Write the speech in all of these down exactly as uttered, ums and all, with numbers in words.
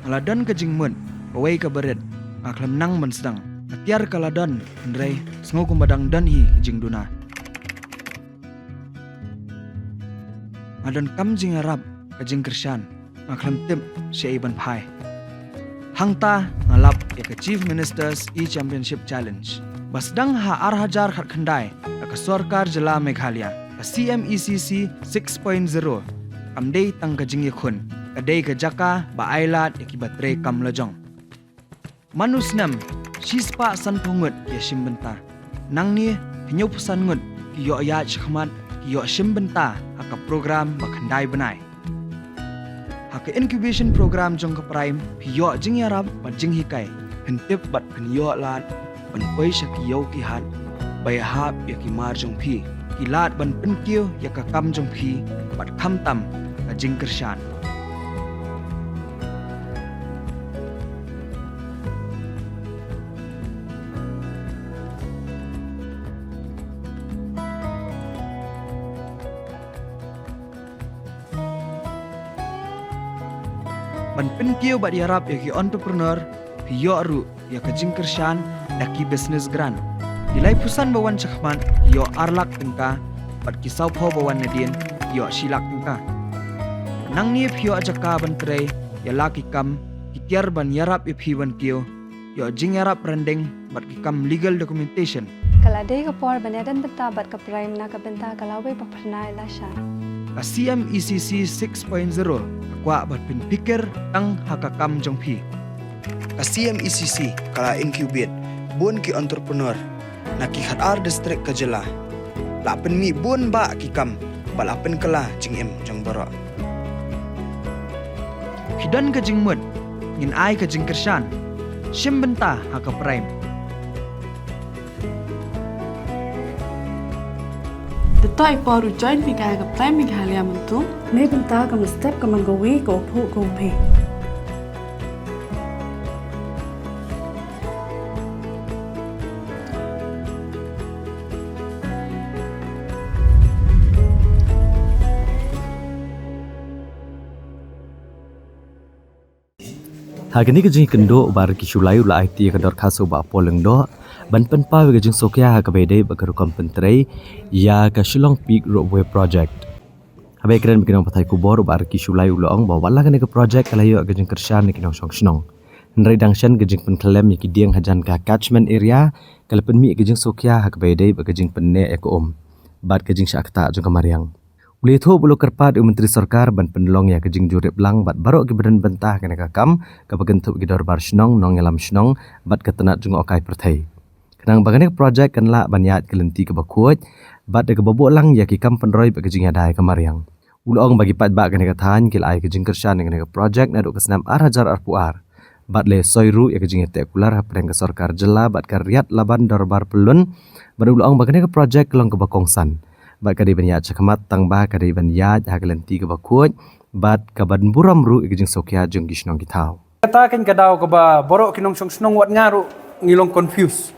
La don ka jingmut, kawei ka barit, nga khlem nang ban sdang. Ka tiar ka la don, hynrei, sngew kumba dang don hi ka jingduna. Nga don kam jingïarap, ka jingkyrshan, nga khlem tip, shaei ban phai. Hangta, nga lap, ïa ka Chief Minister's E-Championship Challenge. Ba sdang ha ar hajar khatkhyndai, da ka sorkar jylla Meghalaya, ka C M E C C six point zero. Kam dei tang ka jingïakhun, ka dei ka jaka, ba ai lad, ïa kiba trei kam lajong. Man u snem, shispah sanphew ngut ki ïashim bynta. Nangne, hynñiewphew san ngut, ki ïoh ïaid shakhmat, ki ïoh shim bynta, ha ka program ba khyndai bnai. Ha ka incubation program jong ka PRIME, phi ïoh jingïarap bad jinghikai, pyntip bad pynïoh lad, ban poi sha ki ïew ki hat, ba ïahap ïa ki mar jong phi, ki lad ban pynkiew ïa ka kam jong phi, bad khamtam, ka jingkyrshan. Ban pynkiew bad ïarap ïa ki entrepreneur, phi ïoh ruh ïa ka jingkyrshan da ki business grant. Ki laiphew san ba wan shakhmat, ïoh ar lak tyngka, bad ki sawphew ba wan nadien, ïoh shi lak tyngka. Nangne phi ïoh jaka ban trei, ïa la ki kam, ki tiar ban ïarap ïa phi ban kiew, ïoh jingïarap rynding, bad ki kam legal documentation. Ka la dei ka por ban ïadon bynta bad ka PRIME na ka bynta ka lawei ba phyrnai lashai. Ka C M E C C six point zero, ka kwah ban pynphikir tang ha ka kam jong phi. Ka C M E C C, ka la incubate, bun ki entrepreneur, na ki khatar district ka jylla. La pynmih bun bah ki kam, bad la pynkylla jingim jong baroh. Phi don ka jingmut, ngin ai ka jingkyrshan. Shim bynta ha ka PRIME. Te to i por u join phi ka ha ka PRIME Meghalaya mynta. Nei bynta ka mynstep ka man kawei ka u phuh ka u phi. Ha kane ka jingïakynduh u Bah Ricky Shullai u la aiti ïa ka dorkhas u Bah Paul Lyngdoh ban pynpaw ïa ka jingsngewkhia ha kaba ïadei bad ka rukom pyntrei ïa ka Shillong Peak Ropeway Project. Haba ïakren bad ki nongpathai khubor u Bah Ricky Shullai u la ong ba wat la kane ka project ka la ïoh ïa ka jingkyrshan na ki nongshong shnong, hynrei dang shen ka jingpynkhlem ïa ki dieng hajan ka catchment area ka la pynmih ïa ka jingsngewkhia ha kaba ïadei bad ka jingpynneh ïa ka um bad ka jingshah ktah jong ka mariang. U la ïathuh bad u la kyrpad ïa u Myntri Sorkar ban pynlong ïa ka jingjurip lang bad baroh kiba don bynta ha kane ka kam, kaba kynthup ïa ki dorbar shnong, nongïalam shnong bad ka tnat jngohkai pyrthei, khnang ba kane ka project kan lah ban ïaid ka lynti kaba khuid bad da kaba buh lang ïa ki kam pynroi bad ka jingïada ïa ka mariang. U la ong ba ki paidbah kane ka thaiñ ki la ai ka jingkyrshan ïa kane ka project naduh ka snem ar hajar arphew ar bad la soi ruh ïa ka jingïateh kular hapdeng ka sorkar jylla bad ka Riat Laban Dorbar Pyllun. Bad u la ong ba kane ka project ka long kaba kongsan bad ka dei ban ïaid shakhmat tang ba ka dei ban ïaid ha ka lynti kaba khuid bad kaban burom ruh ïa ka jingsngewkhia jong ki shnong ki thaw. Kata kein ka daw kaba baroh ki nongshong shnong wat nga ruh ngi long confuse.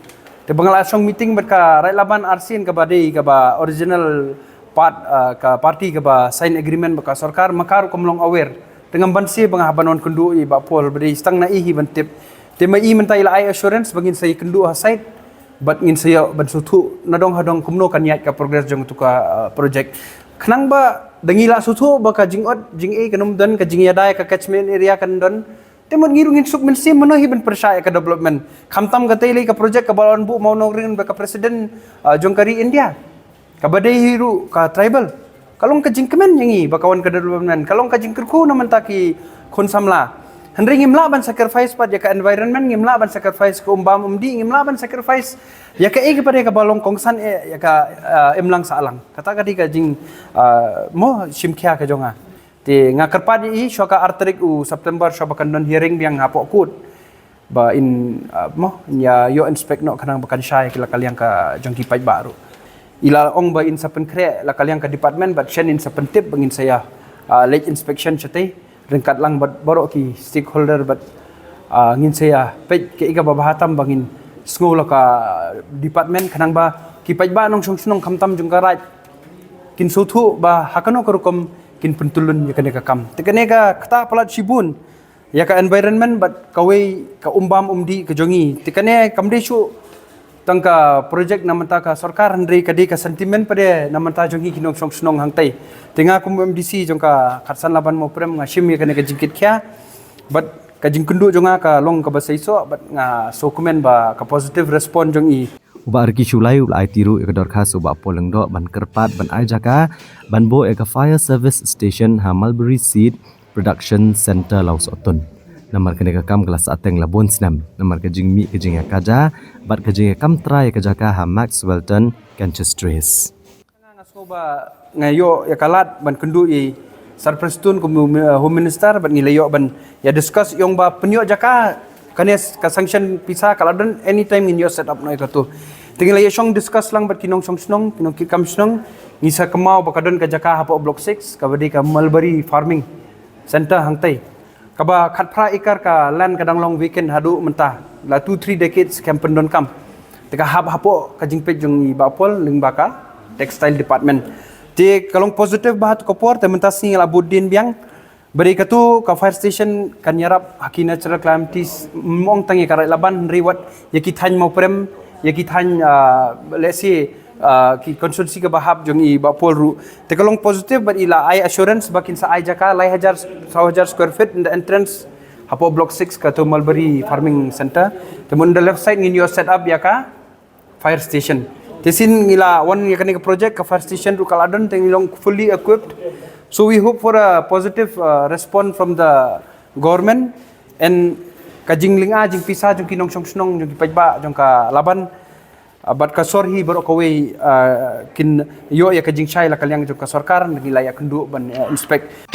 Te ba nga la shong meeting bad ka Riat Laban arsien kaba dei kaba original part, ah, ka party kaba sign agreement bad ka sorkar, ma ka ruh kam long aware. Te ngam banse ba nga hap ban wan kynduh ïa i Bah Paul, ba dei tang na i hi ban tip. Te ma i mynta i la ai assurance ba ngin sa ïakynduh ha site bad ngin sa ïoh ban sngewthuh nadong hadong kumno kan ïaid ka progress jong tu ka, ah, project. Khnang ba da ngi la sngewthuh ba ka jingot jingeh kan ym don, ka jingïada ïa ka catchment area kan don. Te mut ngi ruh ngin suk mynsiem mano hi ban pyrshah ïa ka development. Khamtam katei lei ka project kaba la wan buh mawnongrim da ka president, ah, jong ka ri India. Kaba dei hi ruh ka tribal. Ka long ka jingkmen ïa ngi ba ka wan ka development. Ka long ka jingkyrkhu na mynta ki khun samla. Hynrei ngim lah ban sacrifice pat ïa ka environment, ngim lah ban sacrifice ka um bam um dih, ngim lah ban sacrifice ïa kaei kaba dei kaba long kongsan eh ïa ka, ah, imlang sahlang. Kata ka dei ka jing, ah, mo shimkhia ka jong nga. Te nga kyrpad ïa i shuwa ka ar tarik u September shuwa ba kan don hearing biang hapoh court. Ba in, ah, mo, in ïa ïoh inspect noh khnang ba kan shai ki la ka liang ka jong ki paidbah ruh. I la ong ba in sa pynkhreh la ka liang ka department bad shen in sa pyntip ba ngin sa ïa, ah, leit inspection shatei ryngkat lang bad baroh ki stakeholder bad, ah, ngin sa ïa peit kaei kaba bha tam ba ngin sngew la ka department khnang ba ki paidbah nongshong shnong khamtam jong ka Raid kin sngewthuh ba ha kano ka rukom kin pyntylun ïa kane ka kam. Te kane ka kata palat shibun ïa ka environment bad kawei ka umbam umdih ka jong ngi. Te kane kam dei shuh tang ka project na bynta ka sorkar, hynrei ka dei ka sentiment pat de na bynta jong ngi ki nongshong shnong hangtai. Te nga kum MDC jong ka Khatsan Laban Mawprem nga shim ïa kane ka jingkitkhia bad ka jingkynduh jong nga ka long kaba seisoh bad nga sngewkmen ba ka positive response jong i. U Bah Ricky Shullai u la aiti ruh ïa ka dorkhas u Bah Paul Lyngdoh ban kyrpad ban ai jaka ban buh ïa ka Fire Service Station ha Mulberry Seed Production Centre Lawsohtun. Namar kane ka kam ka la sah teng la bun snem namar ka jingmih ka jingïakajia bad ka jingïakam trai ïa ka jaka ha Maxwellton, Canchestrees. Nga sngew ba nga ïoh ïa ka lad ban kynduh ïa Sir Prestone kum u, uh, Home Minister bad ngi la ïoh ban ïa discuss ïong ba pynïoh jaka, kane ka sanction pisa ka la don, anytime ngin ïoh set up noh ïa katu. Te ngi la ïa shong discuss lang bad ki nongshong shnong, ki nongkitkam shnong, ngi sa kynmaw ba ka don ka jaka hapoh Block six kaba dei ka Mulberry Farming Centre hangtai. Kaba khatphra acre ka land ka dang long vacant haduh mynta la two three decades kam pyndonkam. Te ka hap hapoh ka jingpeit jong i Bah Paul lyngba ka Textile Department. Te ka long positive ba ha tu ka por, te mynta sngi la bud dien biang. Ba dei katu ka fire station kan ïarap ha ki natural calamities, ym ong tang ïa ka Raid Laban hynrei wat ïa ki thaiñ Mawprem, ïa ki thaiñ, ah, let's say, ah, ki constituency kaba hap jong i Bah Paul ruh. Te ka long positive bad i la ai assurance ba kin sa ai jaka lai hajar, saw hajar square feet in the entrance hapoh Block six katu Mulberry Farming Centre. Te mut in the left side ngin ïoh set up ïa ka fire station. Te shisien ngi la wan ïa kane ka project, ka fire station ruh ka la don, te ngi long fully equipped. So we hope for a positive, uh, response from the government and ka jinglynga jingpisa jong ki nongshong shnong, jong ki paidbah jong ka Laban, uh, bad ka sor hi baroh kawei, uh, kin ïoh ïa ka jingshai la ka liang jong ka sorkar, ngi la ïakynduh ban, uh, inspect.